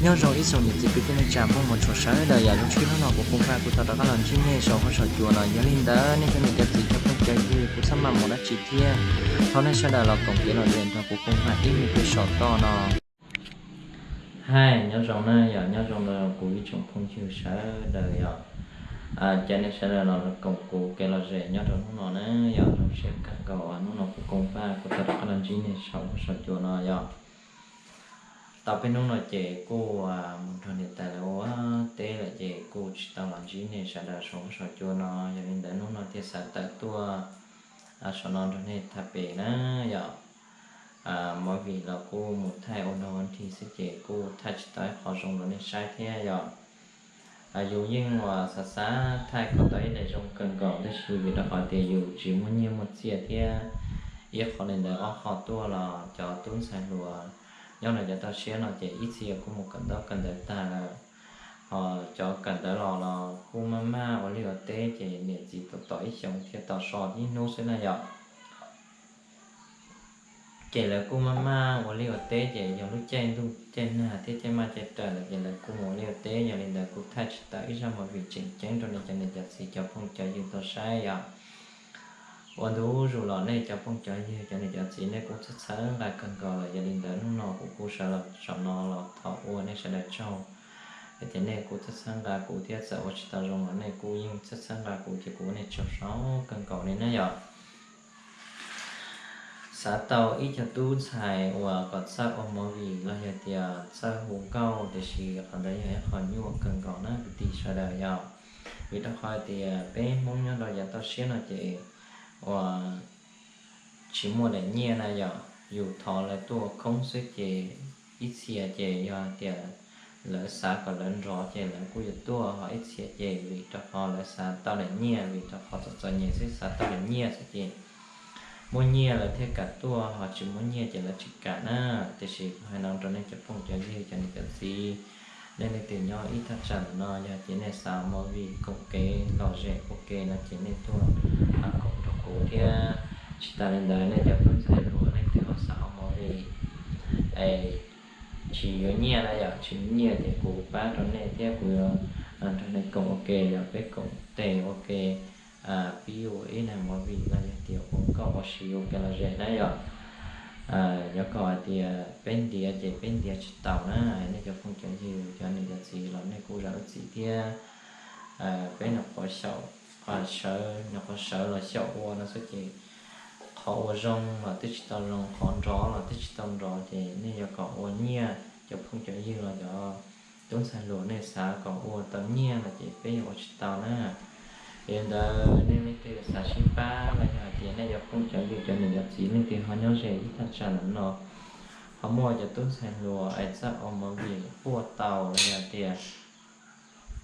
Nyob zoo ib tsoom niam txiv kwv tij neej tsa phooj ywg txhua sawv daws yom, zoo siab hnub no kuv Koom Vaj kuj tau rov qab los ntsib nej saum huab saum cua no. Yog li ntawd nej cov niam cov txiv cov phooj cov ywg, kuv txhaj mam mus dab tsi thiab, thov nej sawv daws los koom kev lom zem nrog kuv Koom Vaj ib me pliag saum toj no. Hais nyob zoo na yom, nyob zoo rau kuv ib tsoom phooj ywg sawv daws yom. Cov nej sawv daws los koom kuv kev lom zem nyob rau hnub no na yom, zoo siab kawg nkaus hnub no kuv Koom Vaj kuj tau rov qab los ntsib nej saum huab saum cua no yom. Tau peb hnub no ces kuj mus nrog niam tais lawv ua teb lawm ces kuj tsis tau los ntsib nej sawv daws saum huab saum cua no. Yog li ntawd hnub no thiaj xav tawm tuaj saum no nrog nej tham pem na yom. Movie los kuj mus thaij ua nrog ua nrig xwb ces kuj thaij tsis tau ib qho zoo rau nej saib thiab yom. Yus yeej uas xav xav thaij kom tau ib daim zoo kawg nkaus tab sis vim rau qhov tias yus tsis muaj nyiaj muaj txiaj thiab ib qho li ntawd ob qho tuaj los cov tub ntxhais hluas nyob rau cov toj siab no ces ib txhia kuj mus kawm ntaub kawm ntawv tag lawm, ho cov kawm ntawv los los kuj maj maj ua liaj ua teb ces niam txiv tos tos ib xyoos thiaj tos so ib hnub xwb na yom. Ces lawv kuj maj maj ua liaj ua teb ces yog lub caij ntuj caij nag thiab caij maj caij raws lawm ces lawv kuj mus ua liaj ua teb, yog li ntawd kuj thaij tsis tau ib zaj movie tseem ceeb rau nej cov niam cov txiv cov phooj cov ywg tau saib yom. Ua ntu zus los nej cov phooj cov ywg cov niam cov txiv nej kuj txhawb txhawb nqa kawg nkaus lawm, yog li ntawd hnub no kuv kuj sawv los saum no los thov ua nej sawv daws tsaug, hais tias nej kuj txhawb txhawb nqa kuv thiab txawm ua tsis tau zoo los nej kuj yeej txhawb txhawb nqa kuv ces kuv ua nej tsaug zoo kawg nkaus li na yom. Xav tau ib co tub ntxhais uas kom txawj ua movie los yog tias txawj hu nkauj tiam sis qhov ntawd yog ib qho nyuaj kawg nkaus na kwv tij sawv daws yom. Vim rau qhov tias peb Hmoob nyob rau yav toj siab no ces uas tsis muaj daim nyiaj na yom, yus thov lawv tuaj ua khoob xwb ces ib txhia ces yog tias lawv xav kom lawv nrov ces lawv kuj yuav tuaj, ho ib txhia ces vim rau qhov lawv xav tau daim nyiaj, vim rau qhov txom txom nyem xwb xav tau daim nyiaj xwb ces muaj nyiaj lawv thiaj kam tuaj, ho tsis muaj nyiaj ces lawv tsis kam na. Tiam sis kuv hais no rau nej cov phooj cov ywg cov niam cov txiv, nej leej twg nyob ib thaj tsam ntawm no yog tias nej xav ua movie koom kev lom zem ua ke no ces nej tuaj koom nrog kuv thiab. Tsis tas li ntawd nej cov tub ntxhais hluas leej twg ho xav ua movie es tsis yuav nyiaj na yom, tsis yuav nyiaj ces kuv pab rau nej thiab kuv yuav nrog nej koom ua ke, yog peb koom tes ua ke pib ua ib daim movie los yog tias ua nkauj ua si ua ke lom zem na yom. Yuav kom hais tias peb ntiav ces peb ntiav tsis taus na, nej cov phooj cov ywg cov niam cov txiv los nej kuj zam lub txim thiab. Peb nyuam qhuav xyaum, sawv, nyuam qhuav sawv los xyaum ua no xwb ces qhov ua zoo los twb tsis tau zoo, qhov nrov los twb tsis tau nrov ces nej yuav kom ua nyiaj, cov phooj cov ywg los cov tub ntxhais hluas nej xav kom ua tau nyiaj no ces peb yuav ua tsis tau na. Yog li ntawd nej leej twg xav sib pab los yog hais tias nej cov phooj cov ywg cov niam cov txiv leej twg ho nyob ze ib thaj tsam ntawm no, ho muaj cov tub ntxhais hluas es txawj ua movie puaj tau los yog tias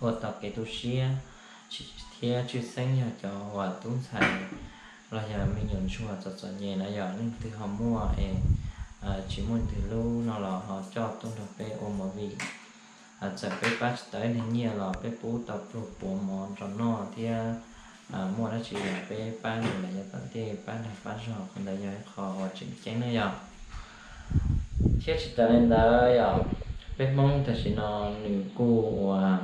ua tau kev tu siab thiab tshwj xeeb yog cov uas tub ntxhais los yog me nyuam ntsuag txom txom nyem na yom, leej twg ho muaj es tsis muaj nws lub no los ho coj tuaj nrog peb ua movie. Txawm peb pab tsis tau ib daig nyiaj los peb pub tau pluag puav mov rau noj thiab muaj dab tsi los peb pab nws los yav tom ntej pab dag pab zog, qhov ntawd yog ib qho uas tseem ceeb na yom. Thiab tsis tas li ntawd yom, peb Hmoob tam sim no nws kuj uas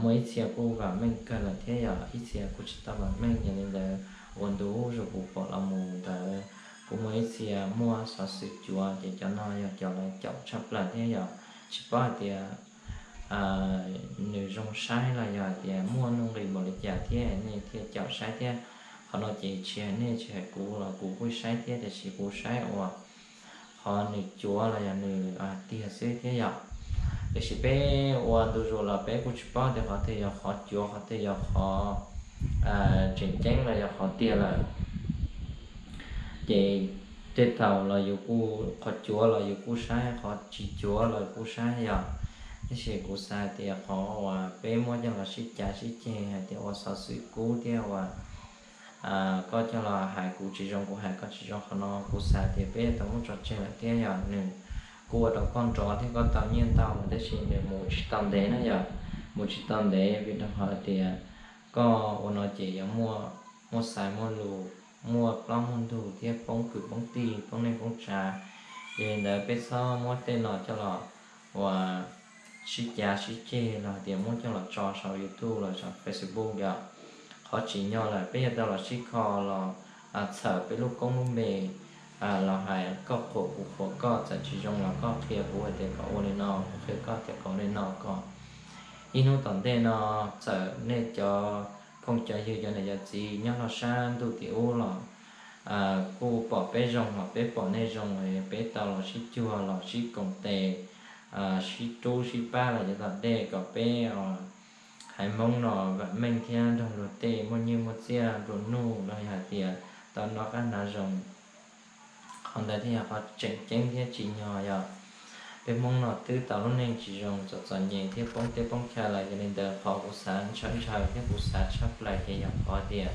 muaj ib txhia kuj vam meej kawg lawm thiab yom, ib txhia kuj tsis tau vam meej. Yog li ntawd ua ntu zus kuv pom los mus ntawd kuj muaj ib txhia muaj xov xwm cuav ces cov no yog cov lawv caum tshaj plaws thiab yom. Tsis paub hais tias nws zoo saib los yog hais tias muaj nuj nqis npaum li cas thiab nej thiaj caum saib thiab. Qhov no ces tsis hais nej tsis hais kuv los kuv kuj saib thiab, tiam sis kuv saib uas qhov nws cuav los yog nws tiag xwb thiab yom. Tiam sis peb ua ntu zus los peb kuj tsis paub tias qhov twg yog qhov cuav qhov twg yog qhov tseem ceeb los yog qhov tiag lawm. Ces tej thaum los yus kuj qhov cuav los yus kuj saib, qhov tsis cuav los kuj saib yom. Tiam sis kuv xav hais tias qhov uas peb muab coj los sib cav sib ceg hais tias ua xov xwm kub thiab uas koj coj los hais kuv tsis zoo kuv hais koj tsis zoo, qhov no kuv xav tias peb yuav tau muab tso tseg lawm thiab yom. Nws kuj ua rau koj nrov thiab koj tau nyiaj ntau lawm tab sis nws mus tsis tau ntev na yom, mus tsis tau ntev vim rau qhov tias koj ua no ces yuav muaj, muaj xaiv muaj lus, muaj plaub muaj ntug thiab poob kwv poob tij poob neej poob tsav. Yog li ntawd peb txhob muab tej no coj los uas sib cav sib ceg los hais tias muab coj los tso saum YouTube los saum Facebook yom. Qhov tsim nyog lawm peb yuav tau los sib kho los txhawm peb lub koob lub npe los hais koj qhuas kuv qhuas koj, txawm tsis zoo los koj qhia kuv hais tias kom ua li no, kuv qhia koj tias kom ua li no, kom ib hnub tom ntej no txawm nej cov phooj cov ywg cov niam cov txiv nyob rau sab ntuj tim ub los kuj pom peb zoo los peb pom nej zoo, peb tau los sib cuag los sib koom tes, sib rub sib pab los yav tom ntej kom peb haiv Hmoob no vam meej thiab nrog luag tej muaj nyiaj muaj txiaj nplua nuj los yog hais tias tau noj qab hnav zoo. Qhov ntawd thiaj yog qhov tseem ceeb thiab tsim nyog yom. Peb Hmoob no twb tau lub neej tsis zoo, txom txom nyem thiab poob teb poob chaw lawm, yog li ntawd qhov kuv xav ntshaw ntshaw thiab kuv xav tshaj plaws ces yog qhov tias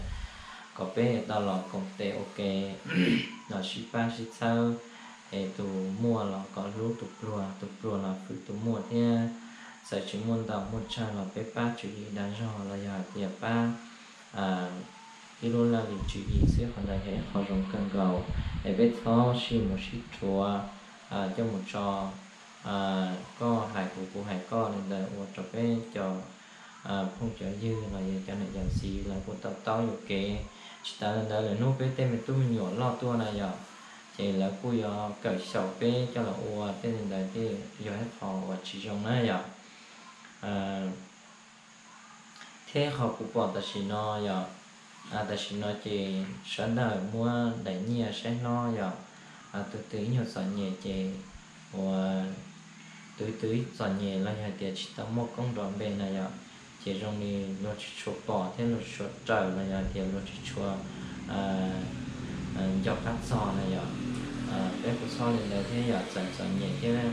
kom peb tau los koom tes ua ke, los sib pab sib txhawb, es tus muaj los kom hlub tus pluag, tus pluag los hwm tus muaj thiab. Txawm tsis muaj ntau muaj tsawg los peb pab tswv yim dag zog los yog hais tias pab ib lub laj lim tswv yim xwb, qhov ntawd yog ib qho zoo kawg nkaus. Es peb txhob sib mus sib rhuav, coj mus tso, koj hais kuv kuv hais koj li ntawd ua rau peb cov phooj cov ywg los yog cov niam cov txiv lawv kuj tau taub yuam kev. Tsis tas li ntawd lwm hnub peb tej me tub me nyuam loj tuaj na yom, ces lawv kuj yuav kawm xyaum peb coj los ua tej li ntawd thiaj yog ib qho uas tsis zoo na yom. Thiab qhov kuv pom tam sim no yom, tam sim no ces sawv daws muab daim nyiaj saib hlob yom, tus twg ib nyuag txom nyem ces uas tus twg ib txom nyem los yog hais tias tsis tau muaj koob nrov npe na yom, ces zoo li luag tsis tshua pom thiab luag tsis tshua raws los yog hais tias luag tsis tshua nco qab txog na yom. Peb kuj txhob li ntawd thiab yom, txawm txom nyem thiab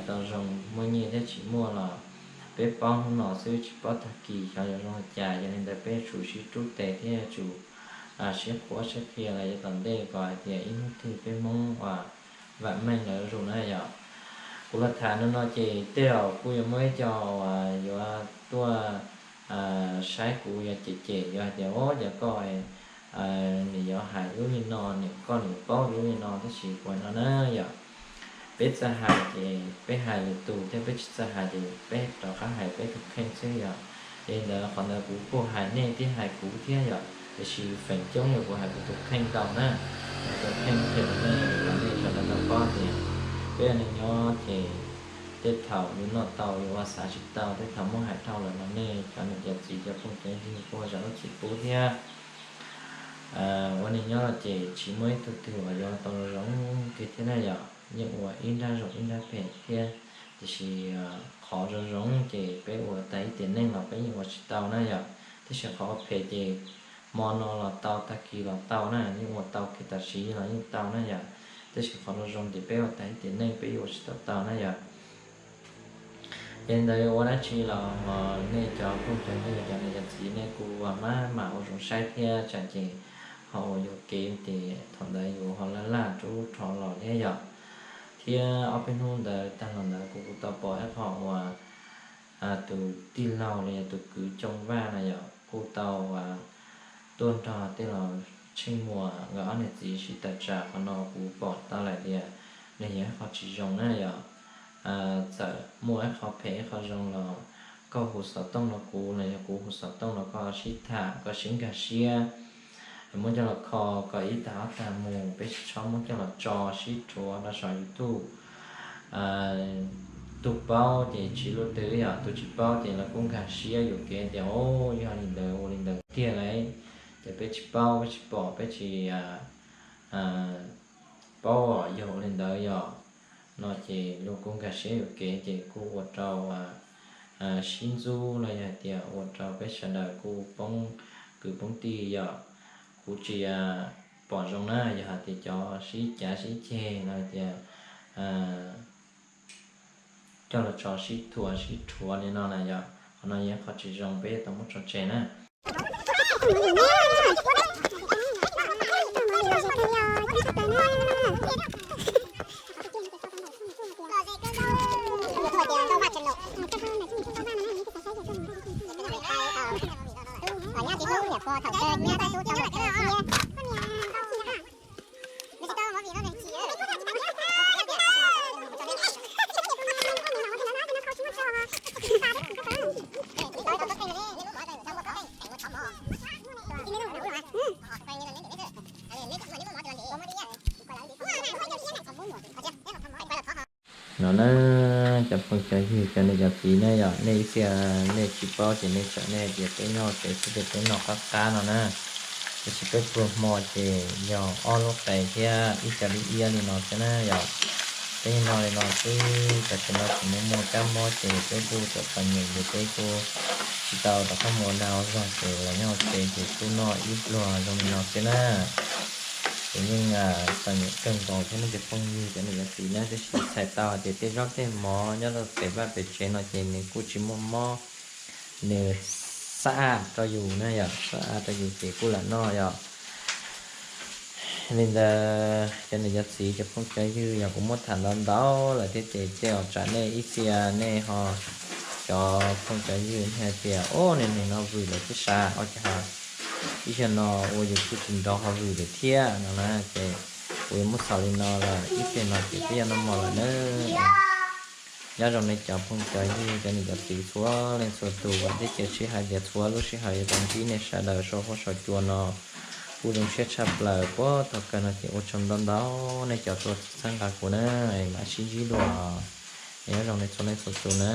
tau zoo, muaj nyiaj thiab tsis muaj los peb paub hnub no xwb tsis paub tag kis xyov yuav zoo li cas, yog li ntawd peb yuav tsum sib rub tes thiab yuav tsum sib qhuab sib qhia los yav tom ntej kom hais tias ib hnub twg peb Hmoob uas vam meej lawm zuj zus na yom. Kuv los tham no no ces tej zaum kuj yuav muaj ib co uas yuav tuaj saib kuv yuav cem cem, yuav hais tias o cas koj nim yuav hais lub li no, nim koj nim paub lub li no tab sis kuv hais no na yom. Peb txawj hais ces peb hais lwm tus thiab, peb tsis txawj hais ces peb rov qab hais peb tus kheej xwb yom. Yog li ntawd qhov ntawd kuv kuj hais nej thiab hais kuv thiab yom, tiam sis feem coob yog kuv hais kuv tus kheej ntau na. Kuv tus kheej qhia rau nej kom nej sawv daws tau paub tias peb ua neej nyob ces tej thaum yuav noj tau yuav ua xav tsis tau, tej thaum muab hais dhau lawm los nej cov niam cov txiv cov phooj cov ywg kuj zam lub txim pub thiab. Ua neej nyob ces tsis muaj ib tug twg uas yuav tau zoo kiag thiab na yom, yeej ua ib nrab zoo ib nrab phem thiab. Tiam sis qhov zoo zoo ces peb ua tag ib tiam neej los peb yeej ua tsis tau na yom, tab sis qhov ua phem ces hmo no los tau, tag kis los tau na, yeej ua tau kiag tam sim los yeej tau na yom. Tab sis qhov zoo zoo ces peb ua tag ib tiam neej peb yeej ua tsis tau tau na yom. Yog li ntawd yuav ua dab tsi los nej cov phooj cov ywg cov niam cov txiv nej kuj maj mam ua zoo saib thiab tsam ces ho ua yuam kev ces thaum ntawd yus ho laj laj rub rho los thiab yom. Thiab ob peb hnub ntawd tag los ntawd kuv kuj tau pom ib qho uas tus tij laug los yog tus kwv Coo Vaj na yom, kuj tau tuaj nrog tej los Tsheej Muas nkawd ob niam txiv sib tawm tsam. Qhov no kuv pom tau lawm tias nws yog ib qho tsis zoo na yom. Txawm muaj ib qho phem ib qho zoo los koj hu xov tooj rau kuv los yog kuv hu xov tooj rau koj sib tham, koj sib nkag siab, muab coj los kho kom ib tag ob tag mus, peb tsis txhob muab coj los tso sib rhuav rau saum YouTube. Tus paub ces tsiv lub twg yom, tus tsis paub ces lawv kuj nkag siab yuam kev tias o yog li ntawd ua li ntawd tiag lauj. Ces peb tsis paub, peb tsis pom, peb tsis paub yog ua li ntawd yom. No ces luag kuj nkag siab yuam kev ces kuj ua rau sib ntxub los yog hais tias ua rau peb sawv daws kuj poob kwv poob tij yom. Kuv tsis pom zoo na yog hais tias cov sib cav sib ceg los hais tias coj los tso sib thuam sib rhuav li no na yom. Qhov no yog qhov tsis zoo peb yuav tau muab tso tseg na. Na, cov phooj cov ywg, cov niam cov txiv na yom, nej ib txhia nej tsis paub ces nej tseem nej tias peb nyob tsev xwb ces peb noj qab qab no na. Tab sis peb pluag hmo ces yog ob lub qe thiab ib co dib iab li no thiab na yom. Peb noj li no xwb, tam sim no tsis muaj muaj kab mob ces peb kuj txom txom nyem ces peb kuj tsis tau rov qab mus ua dag ua zog ces los nyob hauv tsev ces kuj noj ib pluag zoo li no xwb na. Ces yeej txom nyem kawg nkaus thiab nej cov phooj ywg cov niam cov txiv na, tab sis txhais tau hais tias tej zaub tej mov nyob rau pem vaj pem tsev no ces nws kuj tsis muaj mob, nws xab aj rau yus na yom, xab aj rau yus ces kuj lam noj yom. Li ntawd cov niam cov txiv cov phooj cov ywg, yog kuv muab tham ntau ntau lawm thiab ces tej zaum tsam nej ib txhia nej ho, cov phooj cov ywg nej hais tias, o, niag neeg no vwm lawm thiab sav, ua cas ib zaug no ua yus kuj tsis nrov ho vwm lawm thiab no na. Ces kuv yuav muab xaus li no lawm, ib pliag no ces peb yuav noj mov lawm na. Nyob zoo nej cov phooj cov ywg cov niam cov txiv txhua leej txhua tus, vam thiab cia siab hais tias txhua lub sij hawm yuav tau ntsib nej sawv daws saum huab saum cua no kuj zoo siab tshaj plaws. Puag thaum kawg no ces ua tsaug ntau ntau nej cov tuaj txhawb nqa kuv na, mam sib ntsib dua. Nyob zoo nej txhua leej txhua tus na.